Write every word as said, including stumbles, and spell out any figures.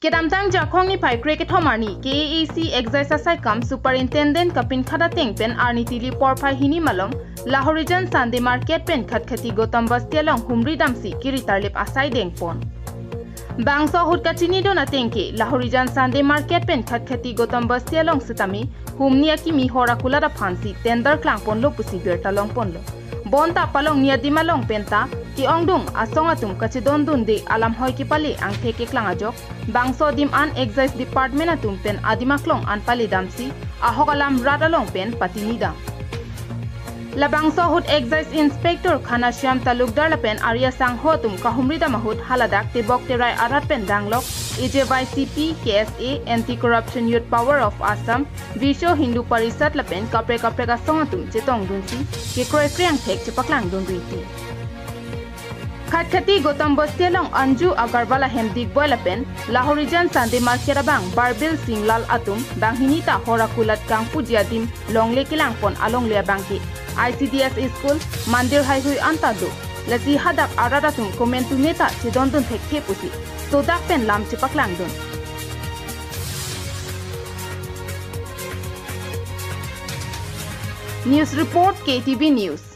Kedamtang Jakhong niphai kre kethom arni K A A C Excise asaikam Superintendent kapinkhat ateng pen arni tili porphai hini malom Lahorijan Sunday Market pen Khatkhati Gautam Basti along humri damsi kiri tarlip asai dengpon. Bangso ahut kachinidun ateng ke Lahorijan Sunday Market pen Khatkhati Gautam Basti along setame humni akimi hor akulat aphansi tender klangponlo pusi birta longponlo. Bonta palongni adim along penta ke-ongdung asong atum kachedondunde alam hoi kepale angthek keklang ajok bangso adim an Excise Department atum pen adim aklong an pale damsi ahok alam rat along pen patinidam. Labangso ahut Excise Inspector Khanashyam Talukdar lapen ari asangho atum kahumri dam ahut haladak tebok terai arat pen danglok A J Y C P, K S A, Anti Corruption Youth Power of Assam, Vishwa Hindu Parishad lapen kaprek kaprek asong atum chetongdunsi kekroi krengthek chepaklangdun riti. Khatkhati Gautam Basti along Anju Agarwal ahem Digboi lapen Lahorijan Sunday Market abang Barbil Singlal atum banghini ta hor akulat kangpuji adim longle kelangpon alongle abang ke I C D S A school, mandir haihui anta do. Lasi hadak arat atum komantu meta chedondun thekthe pusi sodak pen lam chepaklangdun. News report, K T V News.